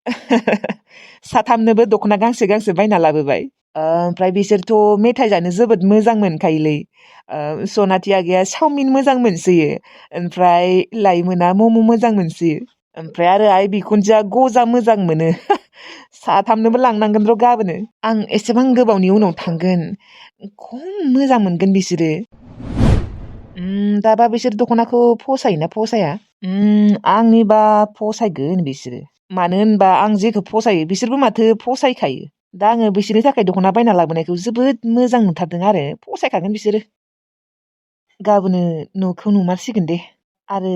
साथामनोबो दख'ना गांसे गांसे बायना लाबोबाय। ओमफ्राय बिसोरथ' मेथाइ जानो जोबोद मोजां मोनखायोलै। सनाथि आगैया चावमिन मोजां मोनसोयो। ओमफ्राय लाइमोना मम' मोजां मोनसोयो। ओमफ्राय आरो आइ बिखुनजोआ गजा मोजां मोनो। साथामनोबो लांनांगोन र' गाबोनो। आं एसेबां गोबावनि उनाव थांगोन। खम मोजां मोनगोन बिसोरो। दाबा बिसोर दख'नाखौ फसायोना फसाया? आंनिबा फसायगोन बिसोरो। मानो होनबा आं जेखौ फसायो बिसोरबो माथो फसायखायो। दा आङो बिसोरनि थाखाय दख'ना बायना लाबोनायखौ जोबोद मोजां नुथारदों आरो फसायखागोन बिसोरो। गाबोनो न'खौ नुमारसिगोन दे। आरो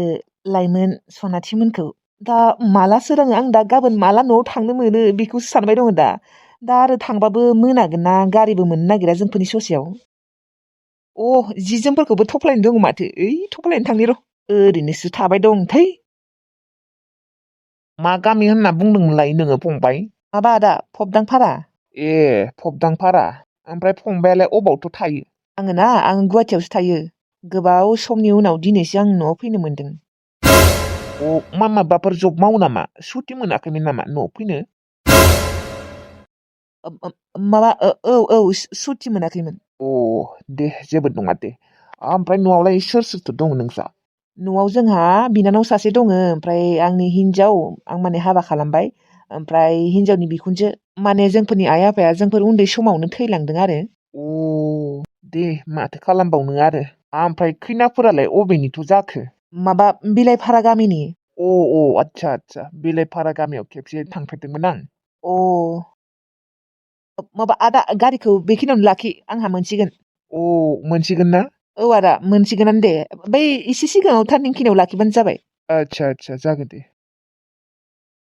लाइमोन सनाथिमोनखौ दा माला सोराङो आं दा गाबोन माला न'आव थांनो मोनो बेखौसो सानबाय दङ दा आरो थांबाबो मोनागोन ना गारिबो मोननो नागिरा जोंफोरनि ससेयाव। जि जोमफोरखौबो थफ्लायनो दङ माथो थफ्लायनो थांनि र'। ओरैनोसो थाबाय दं थै। मा गामि होनना बुंदोंमोनलाय नोङो फंबाय? माबा आदा फबदांफारा। फबदांफारा। ओमफ्राय फंबायालाय अबावथो थायो? आं गुवाहाटियावसो थायो। गोबाव समनि उनाव दिनैसो आं न'आव फैनो मोनदों। माबाफोर जब मावो नामा? सुटि मोनाखैमोन नामा न'आव फैनो? माबा सुटि मोनाखैमोन। दे जेबो नङा दे। ओमफ्राय न'आवलाय सोर सोरथो दङ नोंस्रा? न'आव जोंहा बिनानाव सासे दङ ओमफ्राय आंनि हिनजाव आं माने हाबा खालामबाय। ओमफ्राय हिनजावनि बिखुनजो माने जोंफोरनि आइ आफाया जोंफोर उन्दै समावनो थैलांदों आरो। दे माथो खालामबावनो आरो। ओमफ्राय खैनाफोरालाय अबेनिथ' जाखो? माबा बिलाइफारा गामिनि। आदसा बिलाइफारा गामियाव खेबसे थांफेरदोंमोन आं। माबा आदा गारिखौ बेखिनियावनो लाखि आंहा मोनसिगोन। मोनसिगोन ना? आदा मोनसिगोनानो दे। बै एसे सिगाङाव टार्निं खिनियाव लाखिबानो जाबाय। आदसा जागोन दे।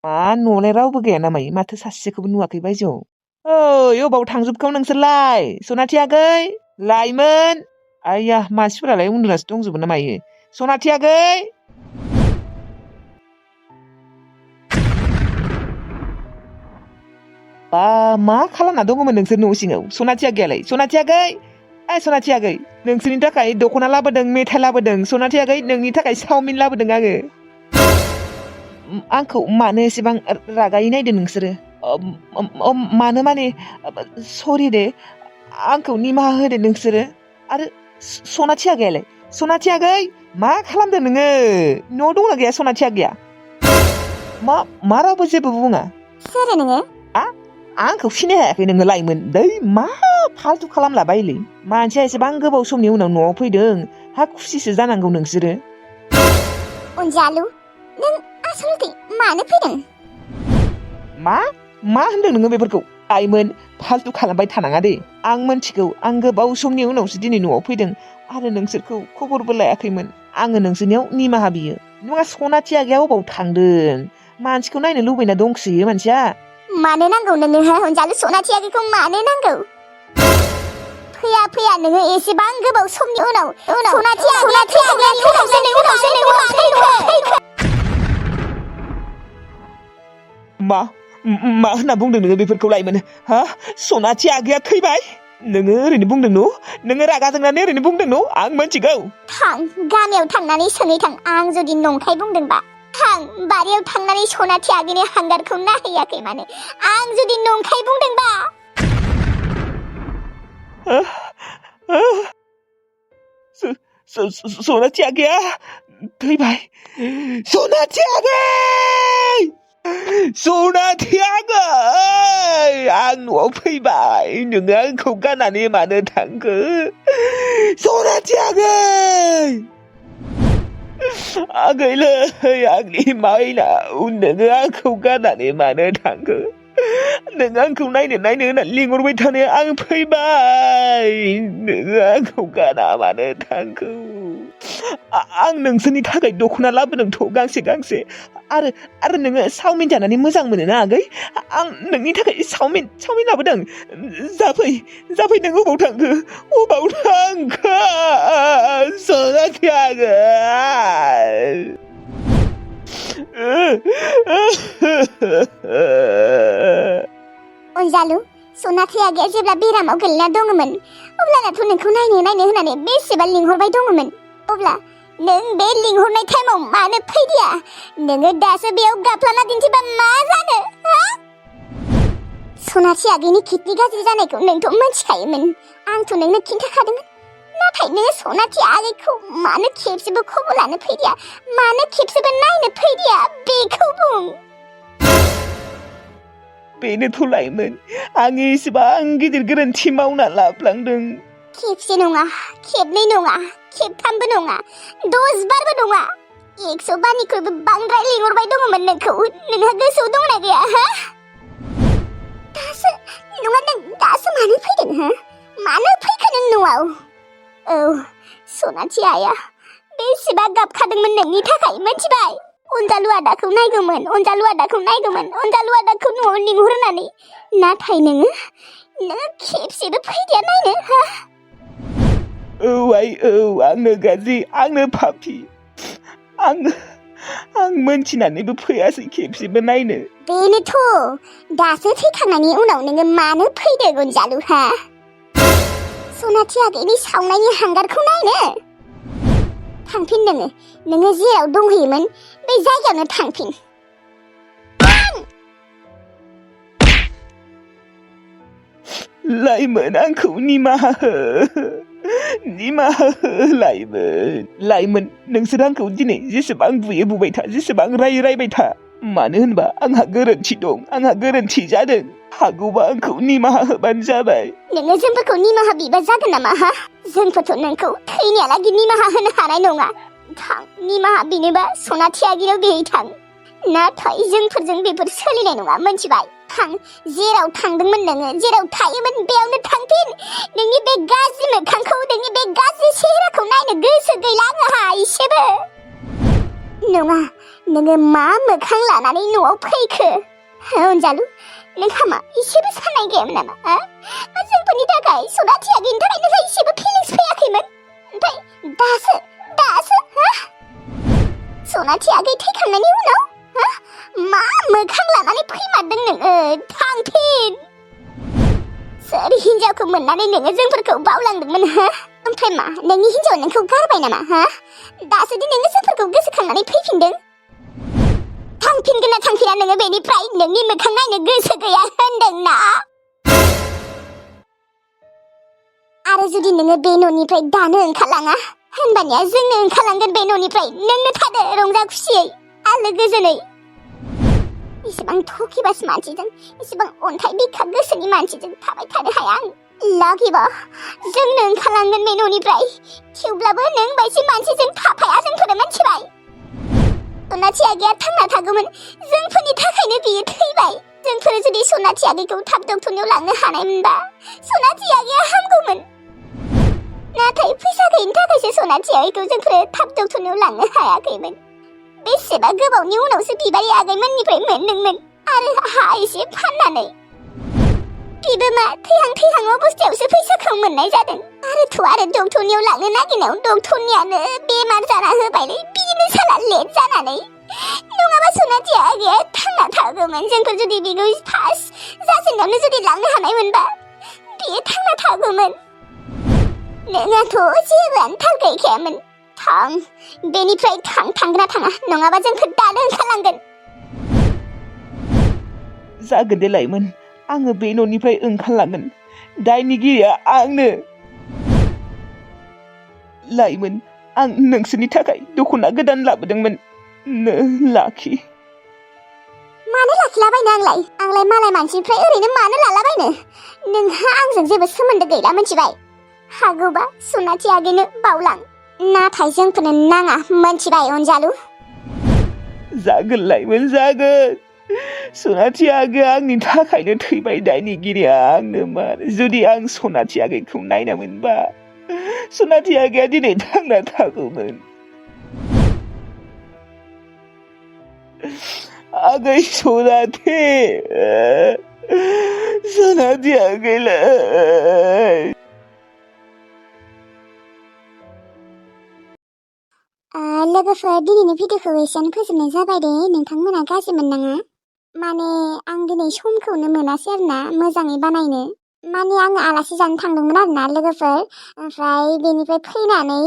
मा न'आवलाय रावबो गैया ना मायो? माथो सासेखौबो नुवाखै बायजोआव। अबाव थांजोबखौ नोंसोरलाय? सनाथि आगै, लाइमोन। आइया मानसिफोरालाय उन्दुनासो दंजोबो ना मायो? सनाथि आगै। मा खालामना दङमोन नोंसोर न' सिङाव? सनाथि आगैयालाय? सनाथि आगै, सनाथि आगै, नोंसोरनि थाखाय दख'ना लाबोदों, मेथाइ लाबोदों। सनाथि आगै, नोंनि थाखाय चावमिन लाबोदों आङो। आंखौ मानो एसेबां रागायै नायदों नोंसोरो? मानो माने सरि दे, आंखौ निमाहा होदो नोंसोरो। आरो सनाथि आगैयालाय? सनाथि आगै, मा खालामदों नोङो? न'आव दंना गैया सनाथि आगैया? मा रावबो जेबो बुङा? सोर नोङो? आंखौ सिनायाखै नोङो लाइमोन? मा फाल्थु खालामला बायोलै। मानसिया एसेबां गोबाव समनि उनाव न'आव फैदों। खुसिसो जानांगौ नोंसोरो। अनजालु, नों आसलथे मानो फैदों? मा होनदों नोङो बेफोरखौ? लाइमोन, फाल्थु खालामबाय थानाङा दे। आं मोनथिगौ आं गोबाव समनि उनावसो दिनै न'आव फैदों आरो नोंसोरखौ खबरबो लायाखैमोन। आङो नोंसोरनियाव निमाहा बियो। नङा सनाथि आगैया अबाव थांदों? मानसिखौ नायनो लुबैना दंसोयो मानसिया। मानो नांगौ नोङो अनजालु? सनाथि आगैखौ मानो नांगौ? फैया नोङो एसेबां गोबाव समनि उनाव सनाथि आगैया थैखांनायनि उनावसो नोङो न'आव फैखो? मा होनना बुंदों नोङो बेफोरखौ लाइमोन? सनाथि आगैया थैबाय? नोङो ओरैनो बुंदों न'? नोङो रागा जोंनानै ओरैनो बुंदों न'? आं मोनथिगौ। थां गामियाव थांनानै सोङै थां। आं जुदि नंखाय बुंदोंबा थां बारियाव थांनानै सनाथि आगैनि हांगारखौ नायहैयाखै माने? आं जुदि नंखाय बुंदोंबा सनाथि आगैया थैबाय? सनाथि आगै! सनाथि आगै! आं न'आव फैबाय। नोङो आंखौ गारनानै मानो थांखो? सनाथि आगै! आगैलै आंनि माइनाव, नोङो आंखौ गारनानै मानो थांखो? नों आंखौ नायनो होननानै लिंहरबाय थानाया आं फैबाय। नोङो आंखौ गारा मानो थांखो? आं नोंसोरनि थाखाय दख'ना लाबोदोंथ' गांसे आरो नोङो चावमिन जानानै मोजां मोनोना आगै? आं नोंनि थाखाय चावमिन लाबोदों। जाफै नों अबाव थांखो? सनाथि आगै! अनजालु, सनाथि आगैया जेब्ला बेरामाव गोलैना दङमोन अब्लानाथ' नोंखौ नायनो होननानै बेसेबा लिंहरबाय दङमोन। अब्ला नों बे लिंहरनाय टाइमाव मानो फैदिया? नोङो दासो बेयाव गाफ्लाना दिन्थिबा मा जानो? सनाथि आगैनि किडनि गाज्रि जानायखौ नोंथ' मिथिखायोमोन आंथ' नोंनो खिन्थाखादोंमोन नाथाय नोङो सनाथि आगैखौ मानो खेबसेबो खबर लानो फैदिया मानो खेबसेबो नायनो फैदिया बेखौ बुं बेनोथ' लाइमोन आं एसेबां गिदिर गोरोन्थि मावना लाफ्लांदों खेबसे नङा खेबनै नङा खेबथामबो नङा 10 बारबो नङा 100 बारनिख्रुइबो बांद्राय लिंहरबाय दङमोन नोंखौ नोंहा गोसोआव दंना गैया हा दासो नङा नों दासो मानो फैदों हा मानो फैखो नों न'आव औ सनाथि आइया बेसेबा गाबखादोंमोन नोंनि थाखाय मिथिबाय अनजालु आदाखौ नायगौमोन अनजालु आदाखौ नायगौमोन अनजालु आदाखौ न'आव लिंहरनानै नाथाय नोङो खेबसेबो फैदिया नायनो हा औ आइ औ आंनो गाज्रि आंनो पापि आं मोनथिनानैबो फैयासै खेबसेबो नायनो बेनोथ' दासो थैखांनायनि उनाव नोङो मानो फैदों अनजालु हा सनाथि आगैनि सावनायनि हांगारखौ नायनो थांफिन नोङो जेराव दंहैयोमोन बे जायगायावनो थांफिन लाइमोन आंखौ निमाहा हो लाइमोन नोंसोर आंखौ दिनै जेसेबां बुयै बुबाय था जेसेबां रायै रायबाय था मानो होनबा आंहा गोरोन्थि दं आंहा गोरोन्थि जादों हागौबा आंखौ निमाहा होबानो जाबाय नोङो जोंफोरखौ निमाहा बिबा जागोन नामा हा जोंफोरथ' नोंखौ थैनायालागै निमाहा होनो हानाय नङा थां निमाहा बिनोबा सनाथि आगैनाव बेहाय थां नाथाय जोंफोरजों बेफोर सोलिनाय नङा मिथिबाय थां जेराव थांदोंमोन नोङो जेराव थायोमोन बेयावनो थांफिन नोंनि बे गाज्रि मोखांखौ नोंनि बे गाज्रि सेहेराखौ नायनो गोसो गैला आंहा इसेबो नङा नोङो मा मोखां लानानै न'आव फैखो अनजालु नोंहा मा इसेबो साननाय गैयामोन नामा जोंफोरनि थाखाय सनाथि आगैनि थाखाय नोंहा इसेबो फिलिंस फैयाखैमोन ओमफ्राय दासो हा सनाथि आगै थैखांनायनि उनाव हा मा मोखां लानानै फैमारदों नोङो थांफिन सोर हिन्जावखौ मोननानै नोङो जोंफोरखौ बावलांदोंमोन हा ओमफ्राय मा नोंनि हिन्जावा नोंखौ गारबाय नामा हा दासो दि नोङो जोंफोरखौ गोसोखांनानै फैफिनदों थांफिनगोन ना थांफिना नोङो बेनिफ्राय नोंनि मोखां नायनो गोसो गैया होनदोंना आरो जुदि नोङो बे न'निफ्राय दानो ओंखारलाङा होनबानिया जोंनो ओंखारलांगोन बे न'निफ्राय नोंनो थादो रंजा खुसियै आलो गोजोनै इसेबां थकिबास मानसिजों इसेबां अन्थाइ बिखा गोसोनि मानसिजों थाबाय थानो हाया आं लागिबा जोंनो ओंखारलांगोन बे न'निफ्राय थेवब्लाबो नों बायदि मानसिजों थाफाया जोंफोर मिथिबाय सनाथि आगैया थांना थागौमोन जोंफोरनि थाखायनो बियो थैबाय जोंफोर जुदि सनाथि आगैखौ थाब डक्टरनियाव लांनो हानायमोनबा सनाथि आगैया हामगौमोन नाथाय फैसा गैयिनि थाखायसो सनाथि आगैखौ जोंफोर थाब डक्टरनियाव लांनो हायाखैमोन बेसेबा गोबावनि उनावसो बिबारि आगैमोननिफ्राय मोनदोंमोन आरो हा एसे फाननानै बिबो मा थैहां अबस्थायावसो फैसाखौ मोननाय जादों आरो डक्टरनियाव लांनो नागिरनायाव डक्टरनियानो बेमार जाना होबायलै बिदिनो साला लेट जानानै नङाबा सनाथि आगैया थांना थागौमोन जोंफोर जुदि बिखौ फार्स्ट जाजेननायावनो जुदि लांनो हानायमोनबा बियो थांना थागौमोन नोंहाथ' जेबोआनो थाल गैखायामोन थां बेनिफ्राय थांगोन ना थाङा नङाबा जोंफोर दानो ओंखारलांगोन जागोन दे लाइमोन आङो बे न'निफ्राय ओंखारलांगोन दायनिगिरिया आंनो लाइमोन आं नोंसोरनि थाखाय दख'ना गोदान लाबोदोंमोन लाखि मानो लाखिलाबायनो आंलाय मालाय मानसिनिफ्राय ओरैनो मानो लालाबायनो नोंहा आंजों जेबो सोमोन्दो गैला मिथिबाय हागौबा सनाथि आगैनो बावलां नाथाय जोंफोरनो नाङा मिथिबाय अनजालु जागोन लाइमोन जागोन सनाथि आगैया आंनि थाखायनो थैबाय दायनिगिरिया आंनोमोन जुदि आं सनाथि आगैखौ नायना मोनबा सनाथि आगैया दिनै थांना थागौमोन आगै सनाथि आगैलाय लोगोफोर दिनैनि भिडिअखौ एसेयावनो फोजोबनाय जाबाय दे नोंथांमोना गाज्रि मोननाङा माने आं दिनै समखौनो मोनासै आरोना मोजाङै बानायनो माने आङो आलासि जानो थांदोंमोन आरोना लोगोफोर ओमफ्राय बेनिफ्राय फैनानै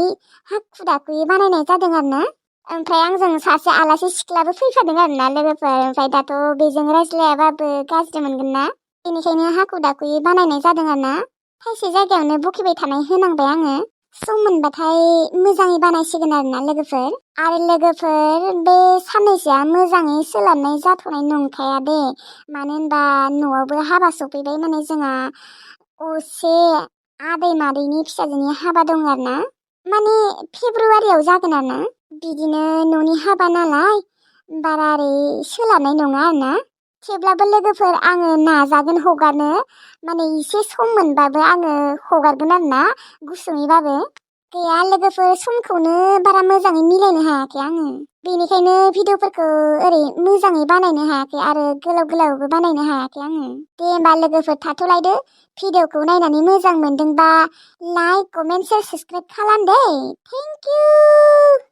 हाखु दाखुयै बानायनाय जादों आरोना ओमफ्राय आंजों सासे आलासि सिख्लाबो फैफादों आरोना लोगोफोर ओमफ्राय दाथ' बेजों रायज्लायाबाबो गाज्रि मोनगोन ना बेनिखायनो हाखु दाखुयै बानायनाय जादों आरोना। थाइसे जायगायावनो बखिबाय थानाय होनांबाय आङो। सम मोनबाथाय मोजाङै बानायसिगोन आरोना लोगोफोर। आरो लोगोफोर बे साननैसोआ मोजाङै सोलाबनाय जाथ'नाय नंखाया दे। मानो होनबा न'आवबो हाबा सफैबाय, माने जोंहा असे आदै मादैनि फिसाजोनि हाबा दं आरोना। माने फेब्रुवारियाव जागोन आरोना। बिदिनो न'नि हाबा नालाय बारा ओरै सोलाबनाय नङा आरोना। थेवब्लाबो लोगोफोर आङो नाजागोन हगारनो, माने एसे सम मोनबाबो आङो हगारगोन आरोना, गुसुङैबाबो। गैया लोगोफोर, समखौनो बारा मोजाङै मिलायनो हायाखै आङो। बेनिखायनो भिडिअफोरखौ ओरै मोजाङै बानायनो हायाखै आरो गोलाव गोलावबो बानायनो हायाखै आङो। दे होमबा लोगोफोर थाथ'लायदो। भिडिअखौ नायनानै मोजां मोनदोंबा लाइक, कमेन्ट, शेयार, साबस्क्राइब खालाम दे। Thank you.